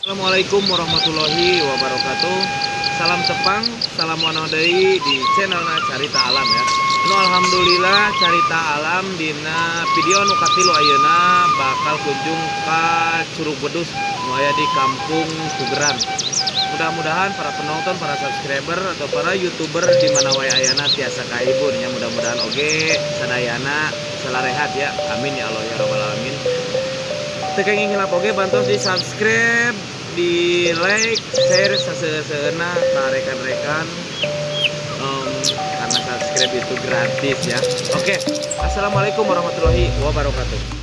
Assalamualaikum warahmatullahi wabarakatuh. Salam tepang, salam wano deui di channelna Carita Alam ya. Nu alhamdulillah, Carita Alam dina video nu katilu ayeuna bakal kunjung ka Curug Wedus nu aya di Kampung Pugeran. Mudah-mudahan para penonton, para subscriber, atau para youtuber di mana wae ayana tiasa kahibur nya. Mudah-mudahan oge sadayana selarehat ya. Amin ya Allah ya rabbal alamin. Teu kenging hilap oge bantos di subscribe, di like, share saseueuna ka rekan-rekan, karena subscribe itu gratis ya. Oke, assalamualaikum warahmatullahi wabarakatuh.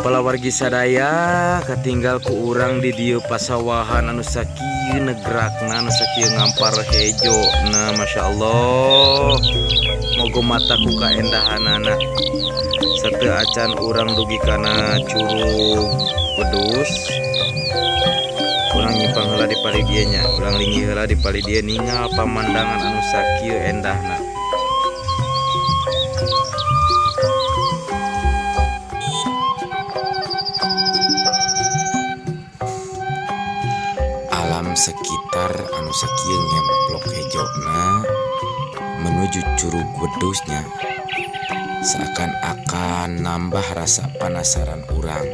Palawargi sadaya, katinggal ku urang di dieu pasawahan anu sakieu negrakna, anu sakieu ngampar hejo. Nah, masya Allah, mogo mata ku kaendahanana. Sateu acan urang dugi kana Curug Wedus, urang nyimpang heula di palih dieu nya, urang linggih heula di palih dieu ningal pamandangan anu sakieu endahna. Alam sekitar anu sakieu ngemplok hejona menuju Curug Wedusnya seakan-akan nambah rasa penasaran urang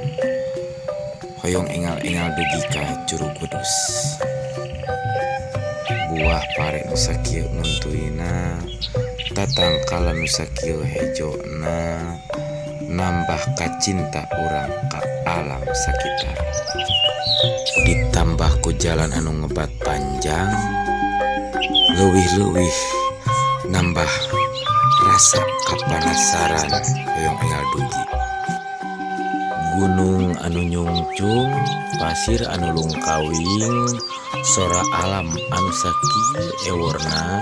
hoyong engal-engal dugi ka Curug Wedus. Buah pare nu sakieu nguntuina, tatangkalan nu sakieu hejona, nambah kacinta urang ka alam sekitar. Ditambah ku jalan anu ngebat panjang, leuwih-leuwih nambah rasa kapanasaran hoyong engal dugi. Gunung anu nyungcung, pasir anu lungkawing, sora alam anu sakieu eworna,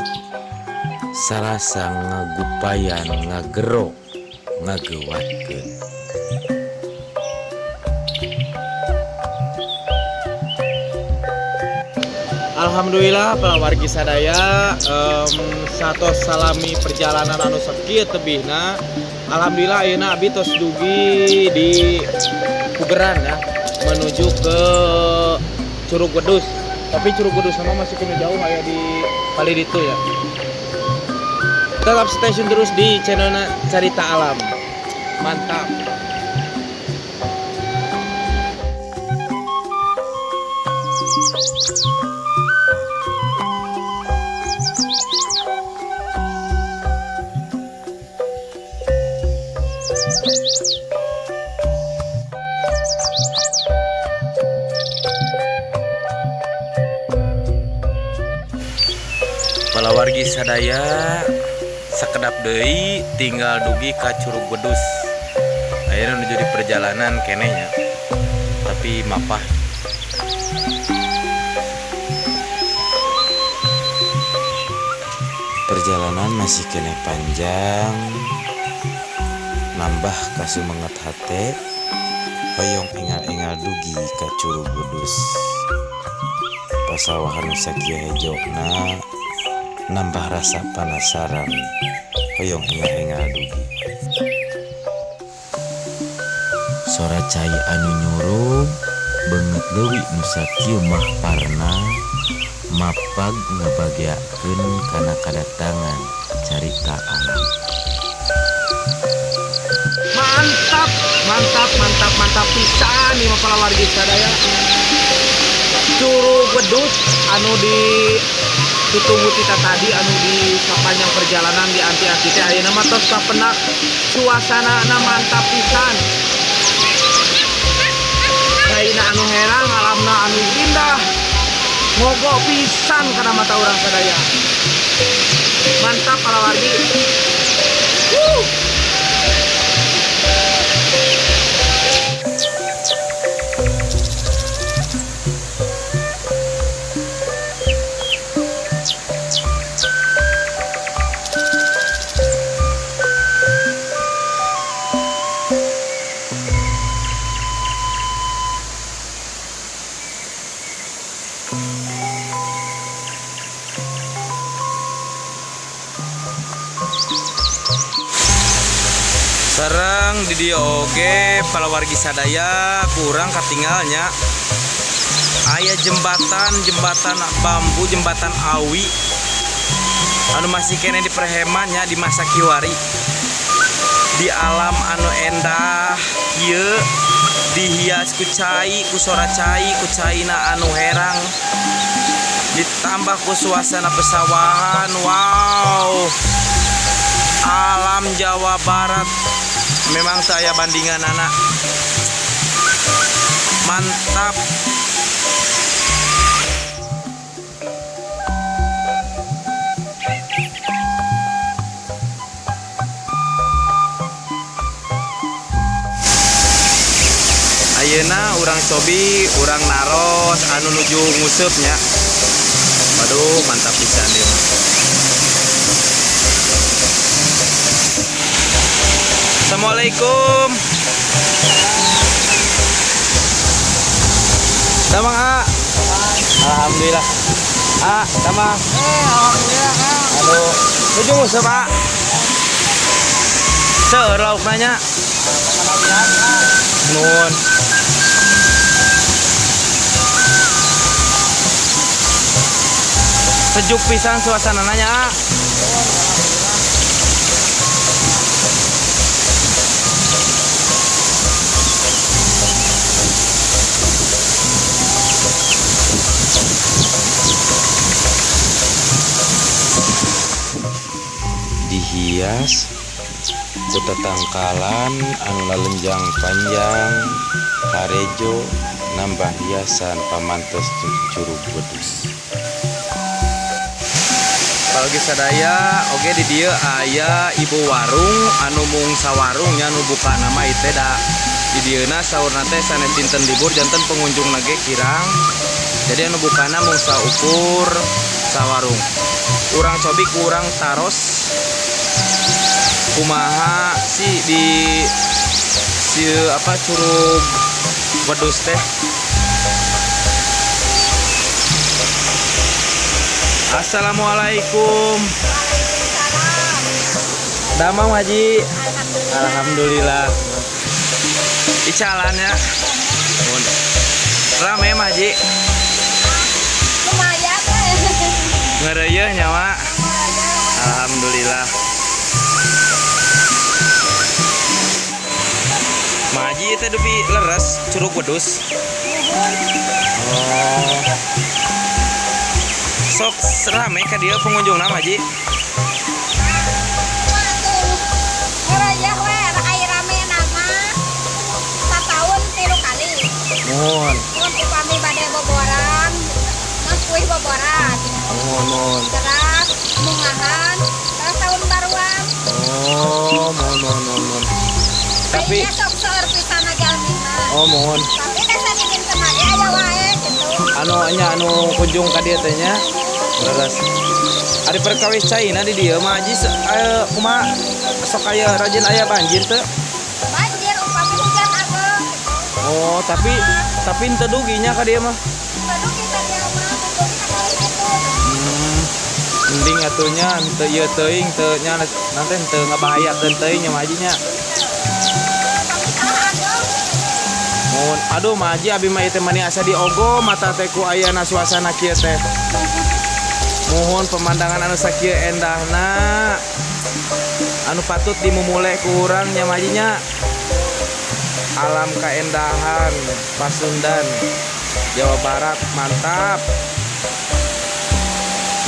sarasa ngagupayan, ngagero, ngagewatkeun. Alhamdulillah, palawargi sadaya, satos salami perjalanan anu sakieu tebihna. Alhamdulillah, ayeuna abi tos dugi di Pugeran ya, menuju ke Curug Wedus. Tapi Curug Wedus sama masih kena jauh, aya di palih ditu ya. Tetap stay tune terus di channel Carita Alam. Mantap. Palawargi sadaya, sakedap deui tinggal dugi ka Curug Wedus. Ayeuna nuju di perjalanan keneh nya. Tapi mapah. Perjalanan masih keneh panjang, nambah kasumenget hate hoyong engal-engal dugi ka Curug Wedus. Pasawahan nu sakieu hejona nambah rasa penasaran hoyong engal-engal dugi. Sora cai anu nyurung, beungeut leuwi nu sakieu mahparna, mapag ngabageakeun kana kadatangan Carita Alam. Mantap, mantap, mantap, mantap pisan nih mah, palawargi sadaya. Curug Wedus anu di tutunggu kita tadi, anu di sepanjang perjalanan di anti-anti teh, ayeuna mah tos kapenak. Suasana mantap pisan. Caina anu herang, alamna anu indah. Mogo pisan kana mata urang sadaya. Mantap, palawargi. Wuh. Sareng di dieu oge palawargi sadaya kurang katinggal nya aya jembatan, jembatan bambu, jembatan awi anu masih keneh dipereheman nya di masa kiwari. Di alam anu endah ieu dihias ku cai, ku sora cai, ku caina anu herang, ditambah ku suasana pesawahan. Wow, alam Jawa Barat memang saya bandingan anak mantap. Ayeuna urang cobi, urang naros anu nuju nguseup nya. Waduh, mantap pisan ieu mah. Assalamualaikum. Damang, A. Alhamdulillah. A, damang. Alhamdulillah, Kang. Aduh, nuju nguseup, A. Seueur laukna nya. Nuhun. Sejuk pisan suasananya, A. Dihias ku tetangkalan anu lalenjang panjang harejo nambah hiasan pamantos Curug Wedus. Palawargi sadaya oge di dieu aya ibu warung anu mung sawarung nya nu buka nama ieu da di dieuna saurna teh sanes dinten libur, janten pengunjung ge kirang, jadi anu bukana mung saukur sawarung. Urang cobi, kurang taros kumaha sih di si apa Curug Wedus teh. Assalamualaikum. Damang, Haji. Alhamdulillah. Icalan ya. Rame mah, Haji. Lumayan eh. Ngareuyeun nyawa. Alhamdulillah. Maji itu dupi leres Curug Wedus. Oh. Sok rame ka dieu pengunjungna, Haji. Ngareuyeun we, ai rame nama sataun 3 kali. Nuhun. Mun upami bade boboran, mas kuih boboran. Nuhun, nuhun. Terus mungahan, terus tahun baruan. Oh, nuhun, nuhun, nuhun, nuhun. Tapi Kayaknya sok seueur pisan jalmi mah. Oh, mohon. Tapi teh sadinten mah ge aya wae gitu. Anu nya anu kunjung ka dieu teh nya. Leres. Ari perkawis caina di dieu mah, Haji, kumaha, sok aya rajin aya banjir teu? Banjir upami hujan ageng gitu. Oh, tapi henteu dugi nya ka dieu mah. Teu dugi ka dieu mah, teu dugi ka itu. Mending atuh nya henteu ieu teuing teu nya nanti henteu ngabahayakeun teuing nya, Haji nya. Mohon, aduh Maji, abi mah ieu teh mani asa diogo mata teh ku ayana suasana kieu teh. Mohon pemandangan anu sakieu endahna. Anu patut dimumule ku urang nya, Maji nya. Alam kaendahan Pasundan Jawa Barat mantap.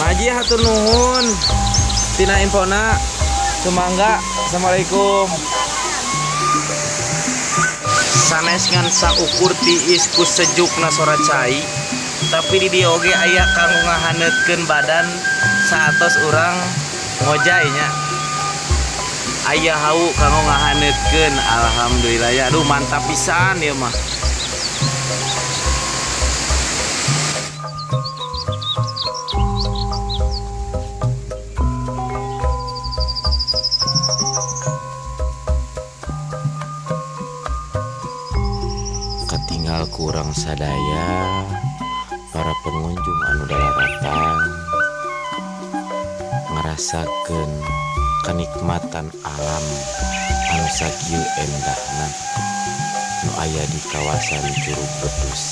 Maji, hatur nuhun tina infona. Sumangga. Assalamualaikum. Sanes ngan saukur tiis ku sejukna sora cai, tapi di dieu oge aya kanggo ngahaneutkeun badan saatos urang ngojay nya. Aya hawu kanggo ngahaneutkeun. Alhamdulillah ya. Aduh, mantap pisan ieu mah. Katinggal kurang sadaya para pengunjung anu daratang ngarasakeun Kenikmatan alam anu sakieu endahna nu aya di kawasan Curug Bedus.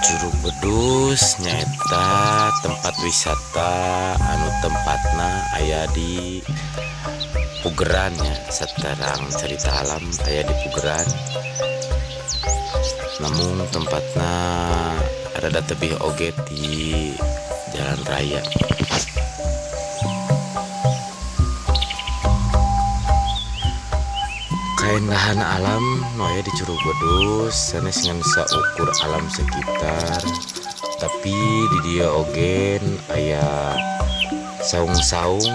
Curug Bedus nyaeta tempat wisata anu tempatna aya di Pugeran ya. Saterang Carita Alam aya di Pugeran, namun tempatna rada tebih oge di jalan raya. Kaendahan alam nu aya di Curug Bedus sanes ngan saukur alam sekitar, tapi di dieu oge aya saung-saung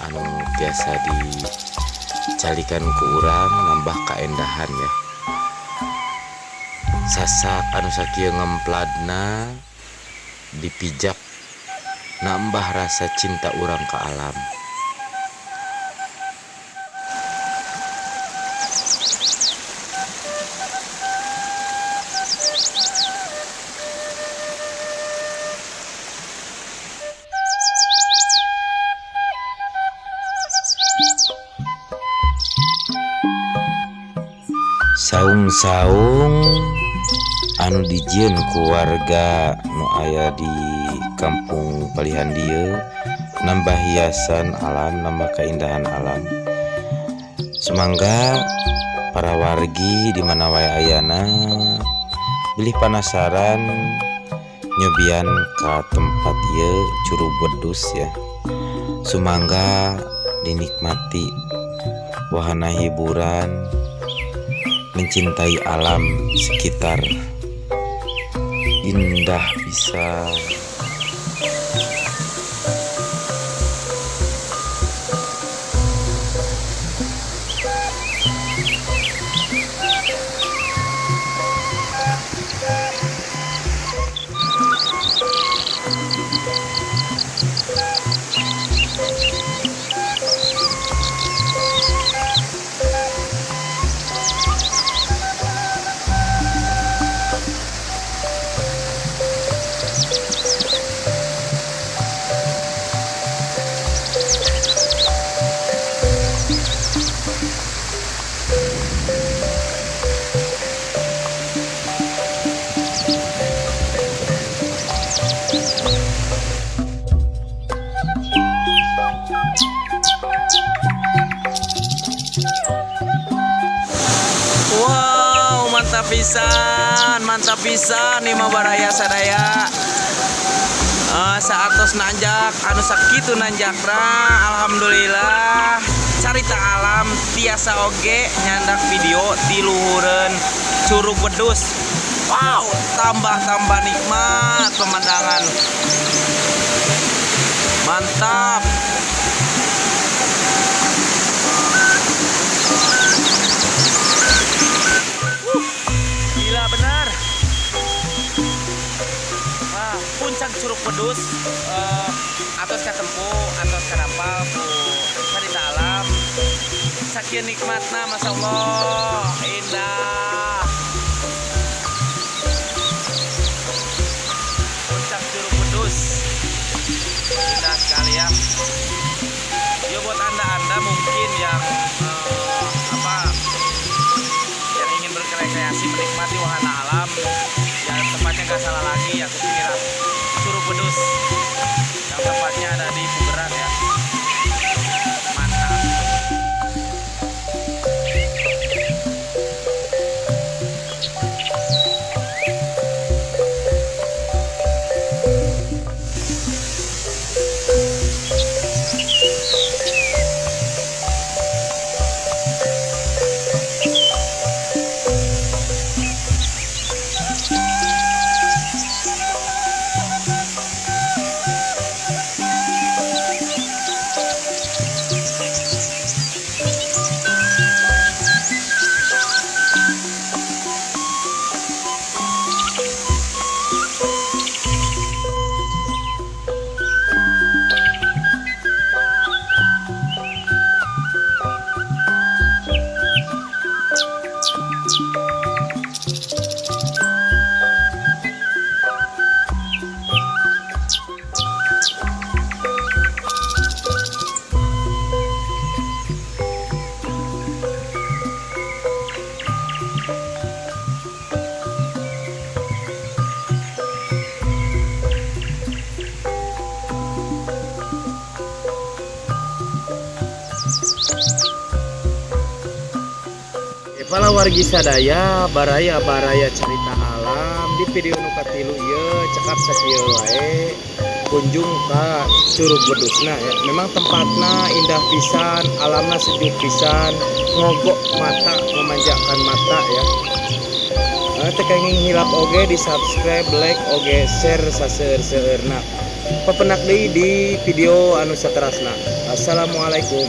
anu tiasa dicalikan ku urang, nambah kaendahan ya. Sasak anu sakieu ngempladna dipijak, nambah rasa cinta urang ke alam. Saung-saung anu dijieun ku warga nu aya di kampung palihan dieu nambah hiasan alam, nambah keindahan alam. Sumangga para wargi di mana wae ayana, bilih penasaran nyobian ka tempat ieu, Curug Bedus ya. Sumangga dinikmati wahana hiburan, mencintai alam sekitar, indah bisa. Wow, mantap pisan, mantap pisan nih mah, baraya sadaya. Saatos nanjak, anu sakitu nanjakna, alhamdulillah. Carita Alam tiasa oge nyandak video di luhureun Curug Bedus. Wow, tambah-tambah nikmat pemandangan. Mantap. Gila benar. Wah, puncak Curug Bedus atos katempo, atos kadampal ku Carita Alam. Sakieu nikmatna, Masya Allah, indah. Puncak Curug Bedus indah sekali ya. Yo, buat anda-anda mungkin yang apa, yang ingin berrekreasi menikmati wahana alam, ya tempatnya nggak salah lagi ya, kesini lah, Curug Bedus yang tempatnya ada di Pugeran ya. Mantap. Para wargi sadaya, baraya-baraya Carita Alam, di video nu katilu ieu cekap sakieu wae. Kunjung ka Curug Wedusna ya. Memang tempatna indah pisan, alamna sejuk pisan, ngogok mata, memanjakan mata ya. Teu kenging hilap oge di subscribe, like, oge share saseur-seurna. Papendak deui di video anu saterasna. Assalamualaikum.